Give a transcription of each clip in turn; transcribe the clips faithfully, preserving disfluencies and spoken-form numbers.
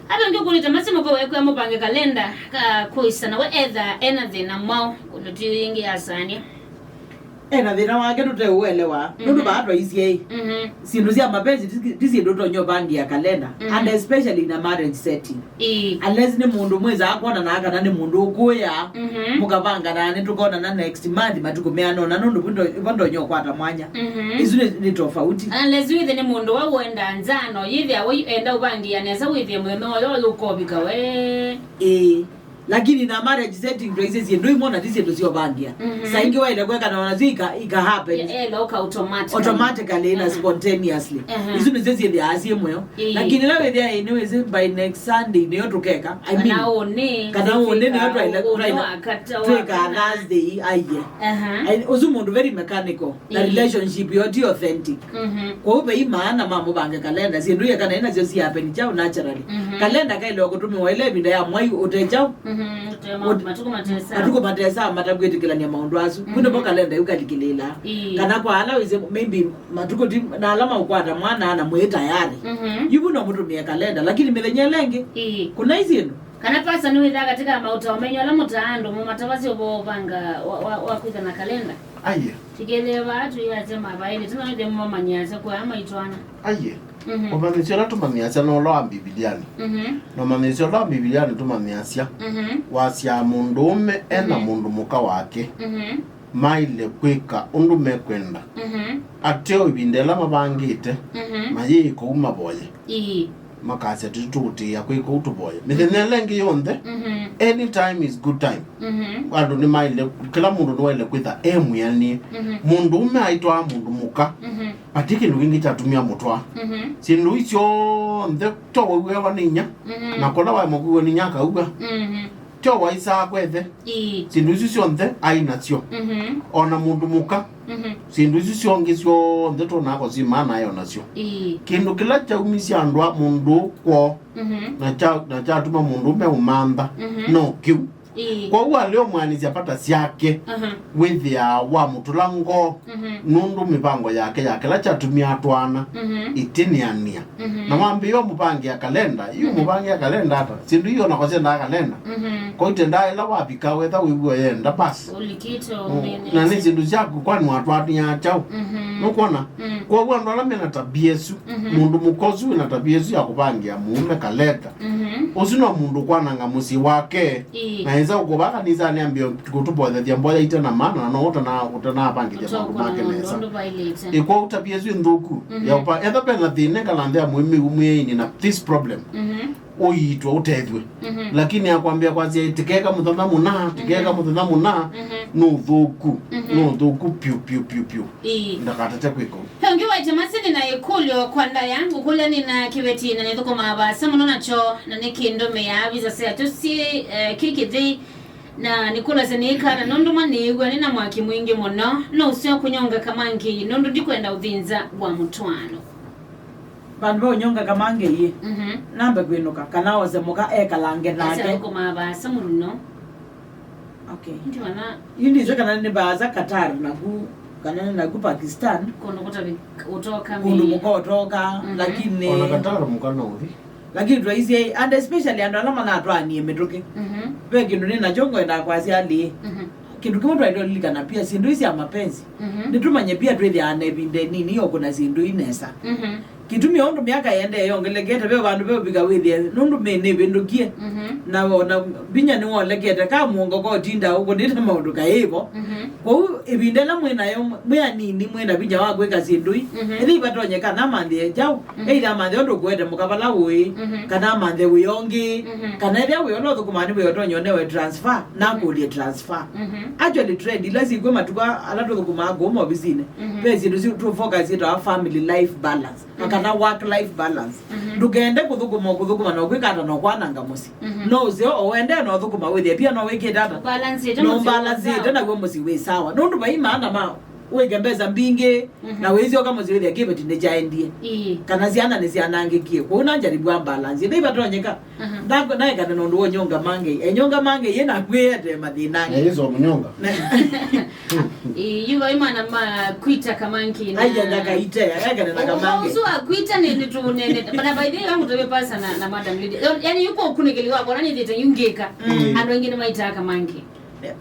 Ata ũngĩ ũkũlĩte masimu ve wekwĩa mũpange kalenda ka kũisana we etha ena thĩna mwaũ kũlũti yĩngĩ ya sania. Ena thĩna wake tũteũelewa. Nũndũ vaa twaisye ĩ, syĩndũ sya mapenzi ti ti syĩndũ ũtonya ũvangĩa kalenda, and especially in a marriage setting. Ĩĩ. Unless nĩ mũndũ mwĩsaa kwonanaa kana nĩ mũndũ ũkũya, mũkavanganaa nĩtũkonana next month matukũ meana ũna, nũndũ vu ndo- vo ndonya ũkwata mwanya. Isu nĩ nĩ tofauti. Unless wĩthĩ nĩ mũndũ wa ũenda nzano yĩthĩa wĩ enda ũvangĩa nesa wĩthĩe mũthenya ũyo ũyũkovika we. Ĩĩ. Lakini na marriage setting twaisye syĩndũ imwe na ti syĩndũ syovangĩa. Saa ingĩ waĩle kweka na onasyo ika, ika happen. Ela ũka automatic. Automatically na spontaneously. Isu nĩsyo syĩthĩaa syĩ mũyo. Ĩĩ. Lakini ĩla wĩthĩa ĩ nĩwĩsĩ by next Sunday nĩyo tũkeka. I mean, kana ũnĩ kana ũnĩ nĩyo twaĩle twaĩle twĩkaa Thursday aiye. Ai- ũsu mũndũ very mechanical. Na relationship yo ti authentic. Kwoou vei maana ma mũvange kalenda syĩndũ iekana inasyo si happen chao naturally. Kalenda kaĩle kũtũmĩwa ĩla ĩvinda ya mwai ũte chao. Matukũ matesa matakwĩtĩkĩlania maũndũ asu vu nĩvo kalenda yu kalikĩlĩĩlaa. Kana kwa ala wĩsĩ maybe matukũ ti na ala maũkwata mwana na mwĩ tayari. Yu vu no mũtũmĩe kalenda lakini mĩthenya ĩla ĩngĩ kũnai syĩndũ. Kana pasta nĩwĩthaa katika maũtao menyu ala mũtaa andũ mũmatavasya ũvoo ũvanga wa, wa, wa kwĩtha na kalenda? Aiye. Tikethĩe vaa tũiasya mavaĩlĩ tũno nĩthĩ mũmamanyĩasya kũya maitwana. Aiye. Ũmanyĩsyo ũla tũmanyĩasya no ũla wa Mbivilianĩ. Na ũmanyĩsyo ũla wa Mbivilianĩ tũmanyĩasya wasyaa mũndũũme e na mũndũ mũka wake maĩle kwĩka ũndũ mekwenda ateo ĩvinda ĩla mavangĩte mayĩĩ kũu mavoye. Ii. Makasya tũtũũtĩĩa kwĩka ũu tũvoye mĩthenya ĩla ĩngĩ yonthe. Any time is good time. Andũ nĩmaĩle, kĩla mũndũ nĩwaĩle kwĩtha e mwĩanĩe. Mũndũũme aitwaa mũndũ mũka, vati kĩndũ kĩngĩ kyatumie amũtwaa. Syĩndũ ii syonthe to waiw'ĩawa nĩ inya, na kũla waema kwĩw'a nĩ inya akauw'a. Tyo waisaa kwethe. Ii. Syĩndũ isu syonthe ai nasyo. O na mũndũ mũka. Syĩndũ isu syongĩ syonthe twonaa ko syĩ maana aĩ o nasyo. Ii. Kĩndũ kĩla kyaumisye andũ a mũndũ kwoo na kya- na kyatuma mũndũũme ũmantha no kĩu. Ii. Kwoou alĩ ũmwanĩsya vata syake wĩthĩaa wamũtũla ngoo nũndũ mĩvango yake ya kĩla kyatumie atwaana ĩtĩnĩanĩa. Na wambĩĩa ũmũvangĩa kalenda, yu ũmũvangĩa kalenda ata? Syĩndũ ii onako syendaa kalenda. Ko itendaa ĩla wavika wetha wĩw'o yenda basi. Ũlikĩte na nĩ syĩndũ syaku kwani watwaanĩa kyaũ? Nũkwona? Kwoou andũ ala mena tabia ĩsu, mũndũ mũka ũsu wĩna tabia ĩsu ya kũvangĩa mũũme kalenda, ũsu no mũndũ ũkwananga mũsyĩ wake. Ii. Na ĩsa ũkũva kanisanĩ ambĩe kũtũvoyethya mboya ite na maana na no ũtana- ũtanavangĩthya maũndũ make nesa. Ĩkwou tabia ĩsu ĩ nthũku ya ũpa etha ve na thĩna ĩkala nthĩ ya mũĩmĩu mwĩainĩ na this problem ũiitwe ũtethw'e. Lakini akwambĩa kwasya tikeka mũthenya mũna tikeka mũthenya mũna nĩ ũthũku. Nĩ ũthũku piu piu piu piu. Ii. Ndakatate kwĩka ũu. He ũngĩ waĩte masini na ĩkũlyo kwa ndaya ngũkũlya nĩ na kĩveti na nĩthũkũmaa vaasa mũno nakyo na nĩkĩndũmĩaa visa syakyo syĩ eh, kĩ kĩthei. Na nĩkũlasya nĩkana nũndũ mwa nĩĩw'a nĩ na mwaki mwingĩ mũno, no ũseo kũnyonga kamangĩ nũndũ ndikwenda ũthĩnza wa mũtwaano. Vandũ va ũnyonga kamangĩ ĩĩ, nambe kwĩnũka kana ose mũka ekalange nake. Athũkũmaa vaasa mũno. Okay. Ndimana yu ndisĩ kana nĩ vaasa Qatar naku kana nĩ naku Pakistan. Kũndũ kũtavĩ ũtoka kũndũ mũka ũtoka. Lakini ona Qatar mũka no ũthi. Lakini twaisye and especially andũ ala manatwaanie mĩtũkĩ. Ve kĩndũ nĩ nakyo ngwendaa kwasya alĩĩ. Kĩndũ kĩmwe twaĩle ũlilikana pia syĩndũ ii sya mapenzi. Nĩtũmanye pia twĩthĩaa na ĩvinda ĩnini ya ũkũna syĩndũ ii nesa. Kĩtumi ũndũ myaka ĩendee yongelekete ve vandũ ve ũvika wĩthĩe nũndũ mĩĩ nĩvĩndũkie. Na ona vinya nĩwolekete ka mũongo kotinda ũkũnĩte maũndũ kaĩvo. Kwoou ĩvinda ĩla mwĩ nayo mwĩ anini mwĩ na vinya wa kwĩka syĩndũ ii. Ĩthĩ ivatonyeka namanthĩe kyaũ. Either amanthe ũndũ ũkũete mũka vala ũĩ, kana amanthe wĩa ũngĩ, kana ethĩa wĩa ũla ũthũkũmaa nĩ wĩa ũtonya ũnewe transfer, nakũlye transfer. Actually trend ila sikw'o matukũ ala tũthũkũmaa kũu maovisinĩ, ve syĩndũ si tũ focus syĩtawa family life balance na kana work life balance. Ndũkende kũthũkũma kũthũkũma na ũkwĩka ata na ũkwananga mũsyĩ. No ũseo o wendee na ũthũkũma wĩthĩa pia no wĩkĩte ata. Balancĩte no mũsyĩ balancĩte sawa. Naw'o mũsyĩ wĩ sawa nũndũ vai maana ma Wĩke mbesa mbingĩ, mhm, na wĩsyoka mũsyĩ wĩthĩa kĩveti nĩkyaendie. Ĩĩ. Kana syana nĩsyanangĩkie. Kwoou nanjaribua balance. Ĩndĩ ivatonyeka. Mhm. Nda-, ndaekana na ũndũ wa ũnyonga mangĩ. Enyonga mangĩ, yĩ nakwĩete mathĩnanĩ. Eh, Yesu wa mũnyonga. Ĩĩ, yu vai mana ma kwita kamangi na aija ndakaite, ekane na kamangi. Ũsu akwita nĩ, nĩ tu, nĩ, nĩ, mana by the way, wangu tebe pasa na, na madam lady. Yo, yani, yuko kunekeli wako, nani thite yungika. Mm. Andũ aingĩ nĩmaitaa kamangi.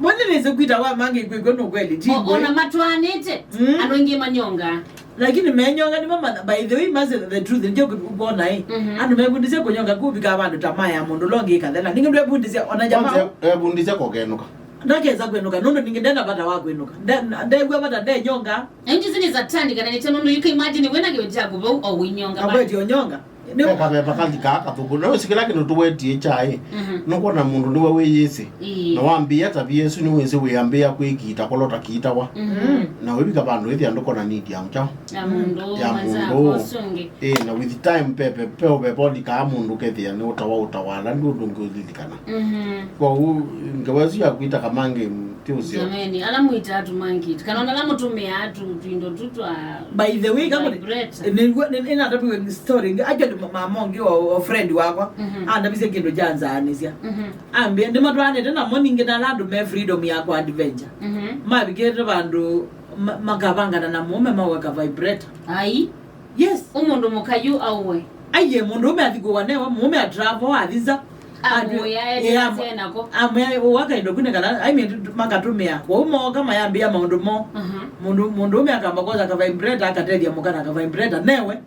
Mbona nĩsĩ kwita wa mangi kwĩkw'o nĩ kweli, ti o-, ngwe. Ona matwanĩte, mm, andũ aingĩ manyonga. Lakini menyonga nĩmo matha-, by the way, must say the truth, ndio kuona, eh. Mhm. Andũ mevundisye kũnyonga kũvika vandũ ta maya mũndũ longi kathela. Ningi ndwevundisye ona jamaa. Kwanza, evundisye kokenuka. Ndakesa kwenuka, nũndũ ningi ndena vata wa kwenuka. Nde-, ndew'a vata ndenyonga. Na ingi isu nĩ satanic, kana nĩ kya nũndũ you can imagine wĩna kĩveti kyaku vau o ũinyonga. Akweti onyonga. Nĩ kaveva kalikaa kathũku. Na wĩsĩ kĩla kĩndũ tũwetie kyaĩ. Mhm. Nũkwona mũndũ nĩwe wĩyĩsĩ. Ĩĩ. Na wambĩĩa tavia ĩsu nĩwĩsĩ wĩambĩĩa kwĩkiita kũlota kiitawa. Mhm. Na wĩvika vandũ ĩthĩa ndũkona need ya mkyaũ. Ya mũndũ, ya manza mũndũ. Kwa ũsu ũngĩ. Ĩĩ, na with time, pe, pe, pe ũveva ũlikaa mũndũ ũkethĩa nĩ ũtawa ũtawala, ndũ ũndũ ũngĩ ũlilikana. Mhm. Kwoou, ngewa ĩsu ya kwita kamangi, ti ũseo. Jameni, ala mwita atu mangit. Kana ona ala mũtũmĩa atu twindo tu twa by the way, kama vibrator. Nĩw'o, nĩ, nĩ, natapiwe story ĩngĩ. Actually, ma-, mama ũngĩ o, o friend wakwa, mhm, andavisye kĩndũ kya nzaanĩsya. Mhm. Ambĩa, nĩmatwaanĩte namo ningĩ na ala andũ me freedom ya kwa adventure. Mhm. Mavikĩte vandũ ma-, makavangana na mũũme maweka vibrator. Ai. Yes. Ũmũndũ mũka yu auwe. Aiye, mũndũũme athi kũwa newe, mũũme atravel, athi nza. Amũya, ati, eti, eh, am-, nase nako. Amũya, ũwa kaindo kune kana, I mean, makatũmĩa. Kwoou mooka mayambĩĩa maũndũ moo. Mhm. Mũndũ, mũndũũme akamba kwosa ka vibrator, akatethya mũka na ka vibrator, newe.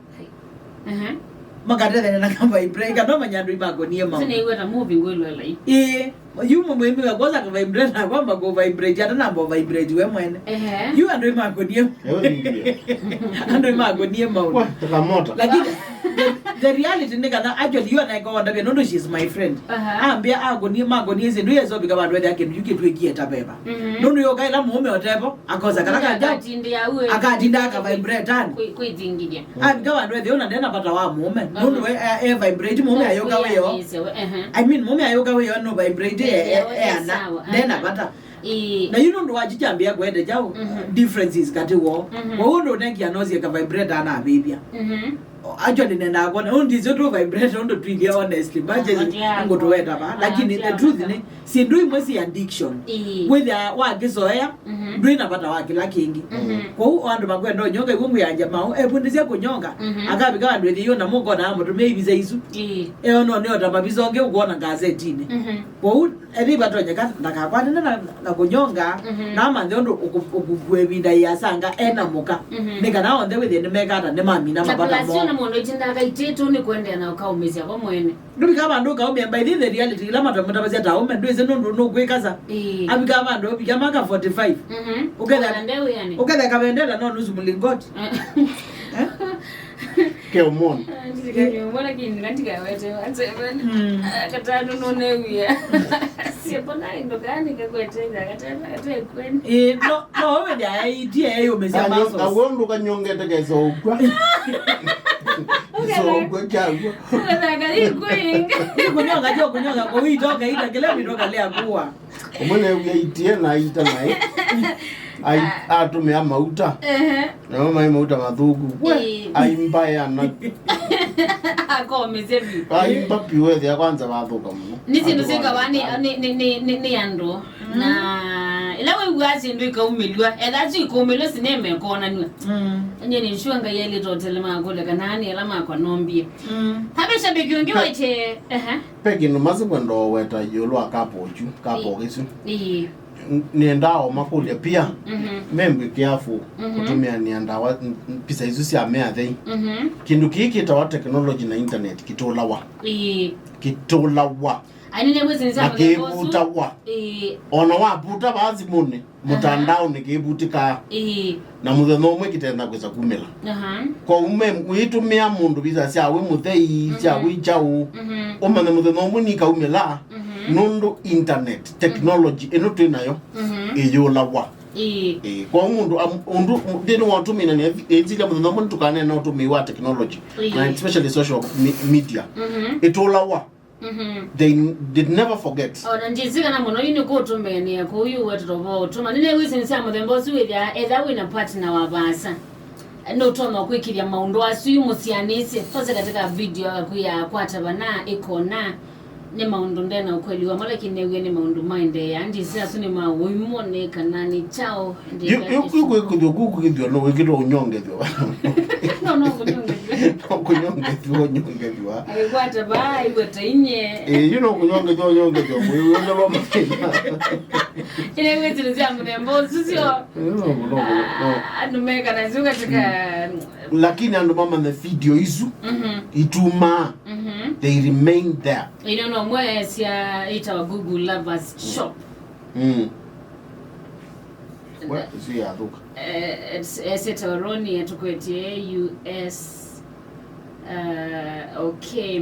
Mhm. Makatethania na ka vibrator, kana manya andũ imakonie maũndũ. Sinaigua ta movie ngwĩlwela ii. Ĩĩ. Yu mũmwĩmĩwe kwosa ka vibrator, kwamba kũ vibrate, atanamba vibrate we mwene. Ehe. Yu andũ imakonie. Ewe ndio. Andũ imakonie maũndũ. Wa, takamota. Lakini the, the reality nĩ kana actually yu anaeka wandavya nũndũ she is my friend. Aha. Ambĩa akonie, makonie isu ndu yesovika vandũ ethe akĩndũ yu kĩtwĩkie ta veva. Mhm. Nũndũ yoka ĩla mũũme otevo, akosa kala kaja. Akatinda au, eh, akatinda aka vibrate ani. Kwĩ-, kwĩthingithia. Avika vandũ ethe ona ndena vata wa mũũme. Nũndũ we, eh, eh, vibrate mũũme ayũka wĩo. Ehe. I mean, mũũme ayũka wĩo no vibrate, eh, eh, eh, ana. Sawa, ndena vata. Ĩĩ. Na yu nũndũ wa chichambia kwete chao, mhm, differences kati woo. Mhm. Kwa ũndũ ũnekia no sieka vibrator na avĩvya. Mhm. Actually, nenda kuona, ũndũ ndisio tu vibrator, ũndũ twithia honestly. But just ngũtũweta va. Lakini the truth nĩ, syĩndũ imwe si addiction. Ĩĩ. Wĩthĩa wakĩsoea, mhm, ndwĩ na vata wa kĩla kĩngĩ. Mhm. Kwoou o andũ makwenda ũnyonga, iw'o ngwĩanja maũ, evundĩsya kũnyonga. Mhm. Akavika andũ ĩthĩio na mũkona mũtumĩa ivisa isu. Ĩĩ. Eo no nĩota mavisa ũngĩ ũkwona ngazetinĩ. Mhm. Kwoou, ethĩwa tonyeka ndakakwatane na, na kũnyonga, mhm, na amanthe ũndũ ũkũ-, ũkũkua ĩvinda ĩasanga ena mũka. Mhm. Nĩ kana onthe wĩthĩe nĩmekata nĩmamina mavata moo. Na plus ona mũndũ ĩtindaga itĩtũ nĩ kũendeea na ũkaũmĩsya vo mwene. Ndũvika vandũ ũkaũmĩa, by the, the reality, ĩla matwe mũtavasya ta ũme, ndwĩsĩ nũndũ nũkwĩkasa. Ĩĩ. Avika vandũ, ũvika maka forty-five. Mhm. Ũketha, ũketha kavendela no nusu mlingoti. Eh? Ke ũmoni. Ndikanyumwa lakini ndikawete wa seven. Mm. Ah, katano nonewia. Siepona indo gani kakweteza katano katekweni. Eh, no, no, wewe ndio aitie yeye umesema. Awo ndo kanyongete keza ukwa. Ukwa chagwa. Ukwa kali kwinga. Kunyonga jo kunyonga kwa wito kaita kile wito kalea kuwa. Ũmwe neew'ie aitie na aita naĩ. Ai-, atũmĩa mauta. Ehe. Namo maĩ mauta mathũku. We, ĩĩ, aimba yana. Akomĩsya vyũ. Aimba piũ, ethĩa kwanza vathũka mũno. Nĩ syĩndũ syĩkawa nĩ, nĩ, nĩ, nĩ, nĩ, nĩ andũ. Mm. Na ĩla wĩw'aa syĩndũ ikaumĩlw'a, etha asu ikaumĩlw'a sinema ĩkoonanw'a. Mm. Nyie nĩ sure Ngai ailĩte ũtelema akũlya kana nĩ ala makwa nombie. Mm. Habe shabiki ũngĩ waĩtye, ehe. Ve kĩndũ masi ngwenda ũweta ĩũlũ wa kapo ũkyu, kapo kĩsu. Ĩĩ. N-, nĩendaa o makũlya pia, mhm, membw'e careful, mhm, kũtũmĩanĩa ndawa, n-, n-, pisa isu sya mĩathei. Mhm. Kĩndũ kĩĩ kĩtawa technology na internet kĩtũlawa. Ĩĩ. Kĩtũlawa. Ai, nĩnĩwĩsĩ nĩ sya mũthemba ũsu. Na kĩvutawa. Ĩĩ. Ona wavuta vaa simũnĩ, mũtandaonĩ kĩvutĩkaa. Ĩĩ. Na mũthenya ũmwe kĩtenda kwĩsa kumĩla. Aha. Kwoou me wĩtũmĩa mũndũ visa sya wĩ mũthei, sya, mhm, wĩ kyaũ, mhm, ũmanye mũthenya ũmwe nikaumĩla, mhm, nũndũ internet, mhm, technology ĩno twĩ nayo, mhm, ĩyũlawa. Ĩĩ. Ĩĩ, kwoou mũndũ am-, ũndũ, nthĩnĩ wa ũtũmĩanĩa, ĩsilya mũthenya ũmwe nĩtũkanena ũtũmĩi wa technology, ĩĩ, na especially social me-, media. Mhm. Ĩtũlawa. Mhm. They did never forget. Ona ndĩsĩ kana mũno yu nĩkũtũmĩanĩa kũu yu wetete ũvoo ũtũma. Nĩnewĩsĩ nĩ sya mũthemba ũsu wĩthĩa etha wĩna partner wa vaasa. Nũtonya kwĩkĩthya maũndũ asu yu mũsianĩsye. Tose katika video yaku ya kwata vana ĩkona nĩ maũndũ ndena ũkweli wamo, lakini newie nĩ maũndũ maendeea. Ndĩsĩ asu nĩ ma ũimone kana nĩ kyaũ. Yu- yu- yu kwĩkĩthwa kũu kwĩkĩthwa no wĩkĩtwa ũnyongethwa. No, no, kũnyongethwa. No kũnyongethwa, ũnyongethwa. Aikwata vaa, aiwe ta inye. Eh, yu no kũnyongethwa, ũnyongethwa. Mwĩwĩongelwa mathĩna. Ĩla wĩtĩlĩsya mũthemba ũsu syo. Eh, no, no, no, no. Ah, andũ mekana sio katika Lakini andũ mamanye video isu Mhm. itumaa Mhm. they remain there. Ino no mwe sya ĩtawa Google Lovers Shop. Mm. We, isu yathũka. Eh, it's- esete Oroni atukwetye U S. Uh, okay.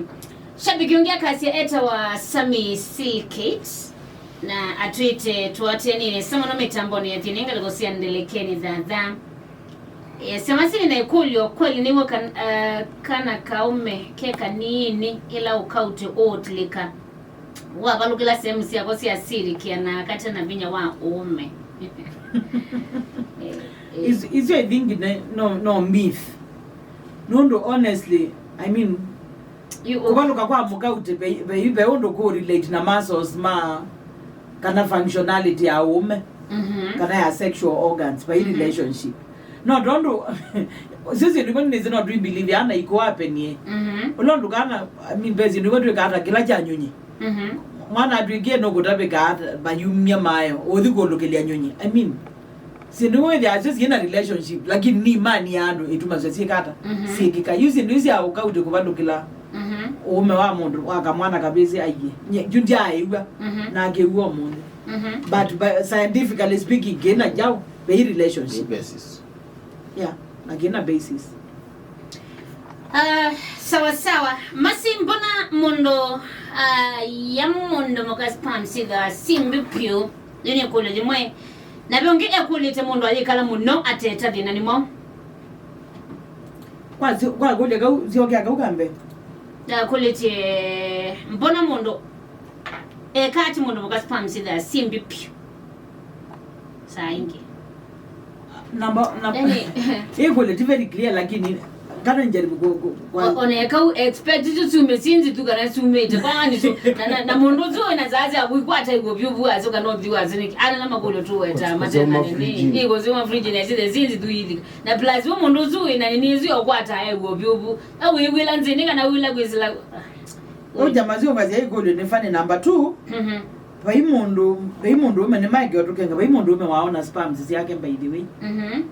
Shabiki ũngĩ akasya etawa Sami C Kate na atwĩte tũatĩanĩe nesa mũno mĩtambonĩ ya thĩnĩ ngalĩko sya ndelekeni thatha. Yes, sema sini na ĩkũlyo, kweli nĩw'o kan, uh, kana kaume ke kanini ĩla ũkaute ũũtilĩka wavalũkĩla sehemu syako sya siri kĩana kate na vinya wa ũũme? Eh, eh. Is- isu I think ne- no, no myth. Nũndũ honestly, I mean, You- kũvalũka kwa mũkaute ve, ve, ve ũndũ kũ relate na muscles ma kana functionality ya ũũme Mhm. kana ya sexual organs vai Mhm. relationship. No tondũ sio syĩndũ imwe nĩsĩ no tũibelieve ana iko apenie. Mhm. Ũla ũndũ kana, I mean, ve syĩndũ imwe twĩkaa ta kĩla kya nyunyi. Mhm. Mwana atwĩkie nũkũtavĩka ata mayumya mayo ũthi kũlũkĩlya nyunyi. I mean, syĩndũ imwe wĩthĩaa syo syĩ na relationship, lakini nĩ imani ya andũ ĩtumasya syĩkata Mhm. syĩkĩka. Yu syĩndũ isu sya ũkaute kũvalũkĩla Mhm. ũũme wa mũndũ wa kamwana kavĩsĩ aiye. Nye- yu ndyaaĩw'a Mhm. na akĩw'a ũmũnthĩ. Mhm. But, but scientifically speaking, kĩna kyaũ? Very relationship. Basis. Yeah, na kĩna basis. Ah, sawa sawa. Masi, mbona mũndũ, ah, ya mũndũ mũka sperm sitha simbi piũ? Nĩ nĩ kũlyo jimwe. Na ve ũngĩ ekũlĩte mũndũ ayĩkala mũno ateta thĩna nĩ mwaũ? Kwa syo- kwa kũlya kau, syokea kau kambe. Na kũlĩtye, mbona mũndũ eka ati mũndũ mũka sperm sitha simbi piũ? Saa ingĩ. Namba, namba. Yani- Ĩkũlyo ti very clear, lakini kana njaribu ku- ku- kwa- O- oneka u expect tu sume sinzi tu kana sumĩte kwani tu na, na, na mũndũ ũsu wĩna saa sya kũikwata iguo vyũ vu asu kana ũthiũ asu nĩkĩ ana na makũlyo tu weta Kusoma matena fridge. Nĩ ĩgũsoma fridge na sithe sinzi tu ithi na plus we mũndũ ũsu wĩna nini isu yokwata iguo vyũ vu au wĩwĩla nzĩnĩ kana wĩla kwĩsĩla. Ũja masyũvasya ĩkũlyo nĩ funny number two. Mhm. Vai mũndũ, vai mũndũ ũme nĩ Mike ũtũkenga, vai mũndũ ũme waona sperms syake, by the way. Mhm.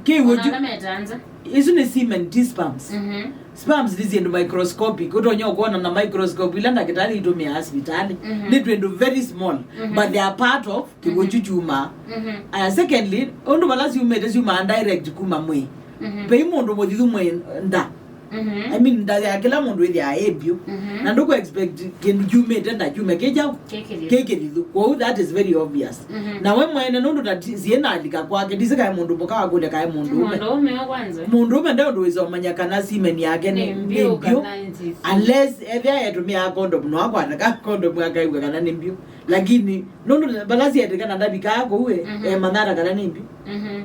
Kĩw'ũ Ona kyu- ala metanza. Isu nĩ semen, ti sperms. Mhm. Sperms nĩ syĩndũ microscopic, ũtonya ũkwona na microscope ila ndakĩtalĩ itũmĩaa sivitalĩ. Mhm. Nĩ twĩndũ very small, Mhm. but they are part of kĩw'ũ kyu kyumaa. Mhm. Aya, secondly, ũndũ vala syumĩte syumaa direct kuma mwĩĩ. Mhm. Vai mũndũ mũthithu mwĩ nda. Mhm. I mean, nda ya kĩla mũndũ ĩthĩaa ĩ mbyũ. Mhm. Na ndũkũ expect kĩndũ kyumĩte nda kyume kĩ kyaũ? Kĩ kĩthithu. Kĩ kĩthithu. Kwoou that is very obvious. Mhm. Na we mwene nũndũ ta ti- siĩ nalika kwake, ndisĩ kaĩ mũndũ mũka wakũlya kaĩ mũndũ ũme. Mũndũ ũme wa kwanza. Mũndũ ũme nde ũndũ wĩsomanya kana semen yake nĩ Nĩ nĩ mbyũ mbyũ. Kana nzithu. Unless ethĩa etũmĩaa condom, no akwata ka condom akaigua kana nĩ mbyũ. Lakini nũndũ vala sietĩkana ndavikaa kũu ĩ, Mhm. emanyata kana nĩ mbyũ. Mhm.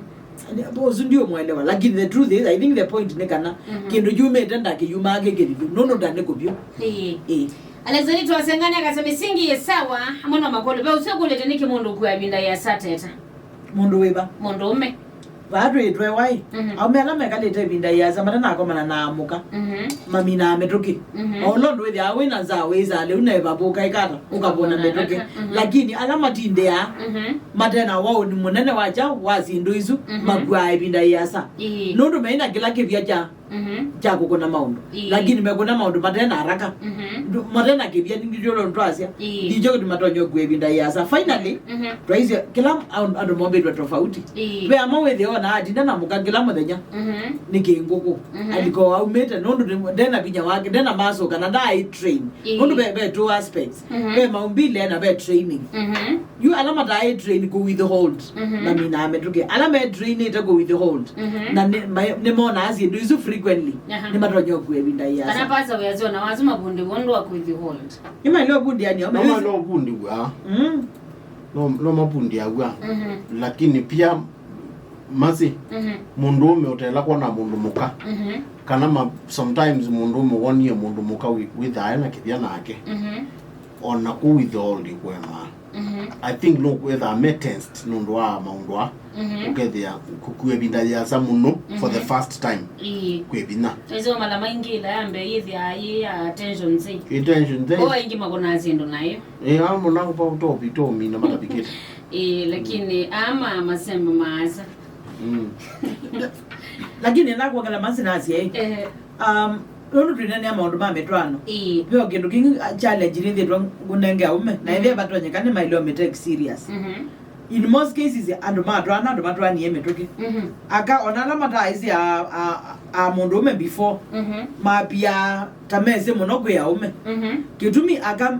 Ũsu ndiũmwelewa, lakini the truth is, I think the point nĩ kana Mhm. kĩndũ kyumĩte nda kĩyumaa kĩ kĩthithu, nũndũ nda nĩ kũvyũ. Ĩĩ. Ĩĩ. Alexander twasengania akasema misingi ye sawa, amwe no makũlyo. Ve ũsu akũlĩte nĩkĩ mũndũ ũkua ĩvinda yĩasa ateta? Mũndũ wĩva? Mũndũ ũme. Vaa twĩtwe waĩ. Mhm. Aume ala mekalĩte ĩvinda yĩasa matanakomana na amũka. Mhm. Maminaa mĩtũkĩ. Mhm. O ũla ũndũ wĩthĩaa wĩ na nzaa wĩsaa lĩu na ĩvavũka ĩkata, ũkavũna mĩtũkĩ. Mhm. Lakini ala matindĩaa, Mhm. matena waũni mũnene wa kyaũ wa syĩndũ isu, Mhm. makuaa ĩvinda yĩasa. Ĩĩ. Nũndũ meina kĩla kĩvya kya, Mhm. kya kũkũna maũndũ. Ĩĩ. Lakini mekũna maũndũ matena haraka. Mhm. Ndũ- matena kĩvya ningĩ ndĩũla twasya. Ĩĩ. Ndikyo kĩtũ matonya kũkua ĩvinda yĩasa. Finally, Mhm. twaisye kĩla an- andũ mombĩtwe tofauti. Ĩĩ. Ve amwe wĩthĩa ona atinda na mũka kĩla mũthenya. Mhm. Nĩ kĩngũkũ. Mhm. Aliko aumĩte nũndũ nĩ- ndena vinya wake, ndena muscle kana ndaĩ train. Ĩĩ. Nũndũ ve, ve two aspects. Mhm. Ve maumbile na ve training. Mhm. Yu ala mataĩ train kũ withhold, Mhm. maminaa mĩtũkĩ. Ala me trainĩte kũ withhold, Mhm. na nĩ- ma- nĩmonaa syĩndũ isu frequently. Frequently. Aha. Nĩmatonya ũkua ĩvinda yĩasa. Kana pasa wĩasyo na wasu mavundi wondu wa kũithi hold. Nĩmaĩle ũvundiania. No maĩle ũvundiw'a. Mm. No, no mavundiaw'a. Mhm. Lakini pia masi, mhm, mũndũũme ũtela kwona mũndũ mũka. Mhm. Kana ma, sometimes mũndũũme wonie mũndũ mũka wĩ, wĩthaa ena kĩvya nake. Mhm. Ona kũu itholi kwemaa. Mhm. I think no kwĩthaa me tensed nũndũ wa maũndũ aa. Mhm. Ũkethĩa kũkua ĩvinda yĩasa mũno for the, mhm, first time. Ĩĩ. Kwĩ vinya. Ĩsyo mala maingĩ ĩla ya mbee yĩthĩaa yĩ ya attention sake. Attention sake. Kwa aingĩ makonaa syĩndũ nayo. Ĩĩ, aa mũno kwa utopi, tomina matavikĩte. Ĩĩ, lakini ama masemba maasa. Mm. Lakini nakwongela masi nasye, eh. Eh. Um, nũndũ twĩneenea maũndũ ma mĩtwaano. Ĩĩ. Ve o kĩndũ kĩngĩ, uh, challenge nĩthĩtwe ngũnenge aũme, na, mhm, ĩthĩa vatonyeka nĩmaĩle ũmĩ take serious. Mhm. In most cases, andũ matwaana, andũ matwaanie mĩtũkĩ. Mhm. Aka, ona ala mataaĩsĩ a, a, a mũndũũme before, mhm, mapia ta mesĩ mũno kwĩ aũme. Mhm. Kĩtumi aka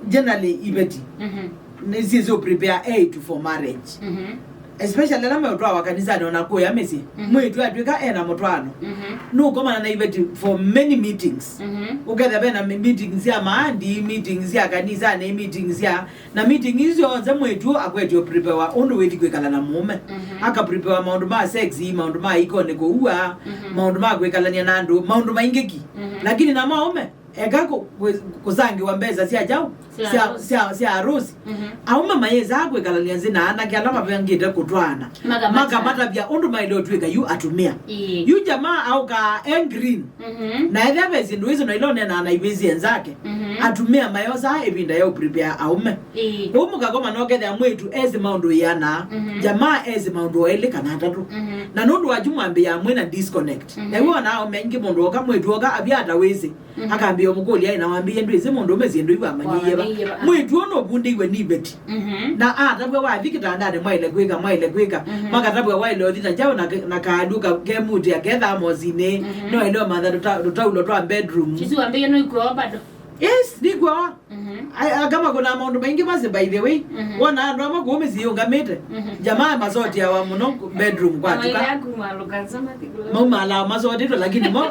generally iveti, mhm, nĩsyĩsĩ ũ prepare eĩtu for marriage. Mhm. Especially ala meũtwawa kanisani ona kũya mĩsyĩ. Mhm. Mwĩĩtu atw'ĩka ena mũtwaano. Mhm. Nũkomana na iveti for many meetings. Mhm. Ũkethĩa vena mi-, meetings sya maandi, meetings sya kanisani, meetings sya, na meeting isu syonthe mwĩĩtu akwetio prepare ũndũ wĩthi kwĩkala na mũũme. Mhm. Aka prepare maũndũ ma sex, maũndũ ma ikoni kũua, mhm, maũndũ ma kwĩkalania na andũ, maũndũ maingĩ ki. Mhm. Lakini na maũme, eka kũ-, kũ-, kũsangĩwa mbesa sya kyaũ? Sya sya, harusi. Sya, sya harusi. Mhm. Aũme mayĩsaa kwĩkalany'a nzĩ na anake ala mavangĩte kũtwaana. Makamatavya. Makamatavya ũndũ maĩle ũtw'ĩka yu atumĩa. Ĩĩ. Yu jamaa aũkaa e green. Mhm. Na ethĩa ve syĩndũ isu na ila ũneenaa na ivĩsĩ enzake. Mhm. Atumĩa mayosaa ĩvinda ya ũprepare aũme. Ĩĩ. Ũu mũkakoma na ũkethĩa mwĩĩtu esĩ maũndũ ĩana. Mhm. Jamaa esĩ maũndũ o elĩ kana atatũ. Mhm. Na nũndũ wa kyu mwambĩĩa mwĩ na disconnect. Mhm. Na yu ona aũme aingĩ mũndũ oka mwĩĩtu oka avya ata wĩsĩ. Mhm. Akambĩa ũmũkũlya, "Ĩ, na wambĩie ndwĩsĩ mũndũũme syĩndũ iu amanyĩie va?" Wamanyĩie va? Mwĩĩtu ũũ nũvundĩiwe nĩ iveti. Mhm. Na atavw'a wathi kĩtandanĩ, mwaĩle kwĩka, mwaĩle kwĩka. Mhm. Makatavw'a waĩle ũthi na kyaũ na ke-, na kaalũ ka-, kemutĩa ke thamosinĩ. Mhm. No ĩle ũmantha tũta-, tũtaulo twa bedroom. Isu wambĩie no ikw'awa bado? Yes, nĩkw'awa. Mhm. Ai, akama kuna maũndũ maingĩ masi, by the way. Mhm. Wona andũ amwe kũu mĩsyĩ yũngamĩte. Mhm. Jamaa masotiawa mũno bedroom kwatuka. Mailea kuma lũkanza mathi kũla. Maumala masotitwe, lakini mo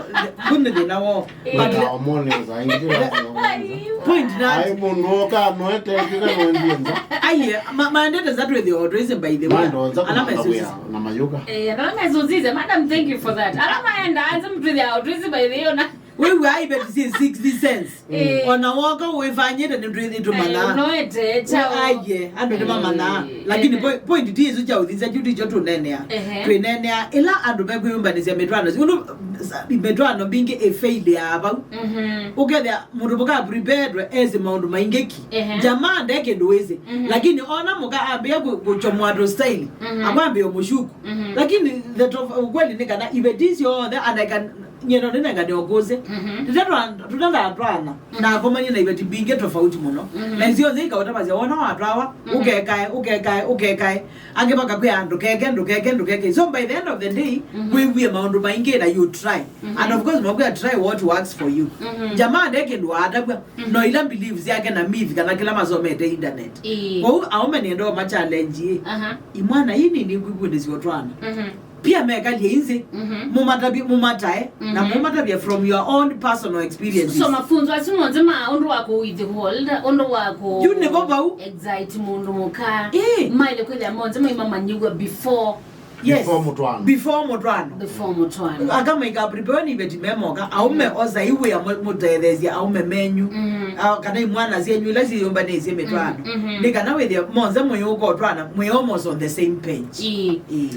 kũnĩ thĩna woo. Eh. But wĩta omone za ingĩ. Point na ai mũndũ oka noete kĩka noendie nza. Aiye, ma-, maendete za twĩthĩ o twĩsĩ, by the way. Mando nza. Ala kuma na mesũsĩ wĩa na mayũka. Eh, ala mesũsĩsye, madam, thank you for that. Ala maenda anza mtwĩthĩ o twĩsĩ, by the way, ona. Wĩw'aa iveti syĩ sixty cents. Eh. Ona woka wĩfanyĩte nĩtũmanyaa. Eh, noete, chao. Aiye, andũ nĩmamanyaa. Eh, lakini eh, po-, point ti isu kya ũthĩsya kyu tikyo tũneenea. Ehe. Twĩneenea ĩla andũ mekwĩyũmbanĩsya mĩtwaano. Ũndũ, sa-, mĩtwaano mbingĩ ĩfeilĩaa vau. Mhm. Ũkethĩa mũndũ mũka preparedwe esĩ maũndũ maingĩ ki. Ehe. Jamaa nde kĩndũ wĩsĩ. Mhm. Lakini ona mũka ambĩa kũ-, kũchomwa tũ style. Mhm. Akwambĩa ũmũshuku. Mhm. Lakini the tof-, ukweli nĩ kana iveti syonthe anaika nyie no nĩnengane ũkũsĩ. Mhm. Tũte twa-, tũtandatwaana, mhm, nakomanie na iveti mbingĩ tofauti mũno. Mhm. Na isyonthe ikaũtavasya wona watwawa, mhm, ũkekae, ũkekae, ũkekae. Angĩ makakwĩa ndũkeke, ndũkeke, ndũkeke. So by the end of the day, mhm, wĩw'ie maũndũ maingĩ na you try. Mhm. And of course, makwĩa try what works for you. Mhm. Jamaa nde kĩndũ waatavw'a, mhm, no ila beliefs yake na myth kana kĩla masomete internet. Ĩĩ. Kwoou aũme nĩenda ma challenge ĩ. Aha. Imwana ii nini kwĩvundĩsya ũtwaano. Mhm. Pia mekalye inzi, mhm, mũmatavye, mũmatae, na, mhm, mũmatavye from your own personal experiences. So mafunzo asu monthe ma ũndũ wa kũ withhold, ũndũ wa kũ yu nĩvo vau, excite mũndũ mũka. Ĩĩ. Maĩle kwĩthĩa monthe maimamanyĩw'a before. Yes. Before mũtwaano. Before mũtwaano. Before mũtwaano. Aka maika prepare ni iveti memoka, aũme, mhm, osai wĩa mũ-, mũtetheesye aũme menyu. Mhm. Ah, kana imwana syenyu ila syĩyũmbanĩsye mĩtwaano. Mhm, mhm. Nĩ kana wĩthĩa monthe mũyũka ũtwaana, mwĩ almost on the same page. Ĩĩ. Ĩĩ.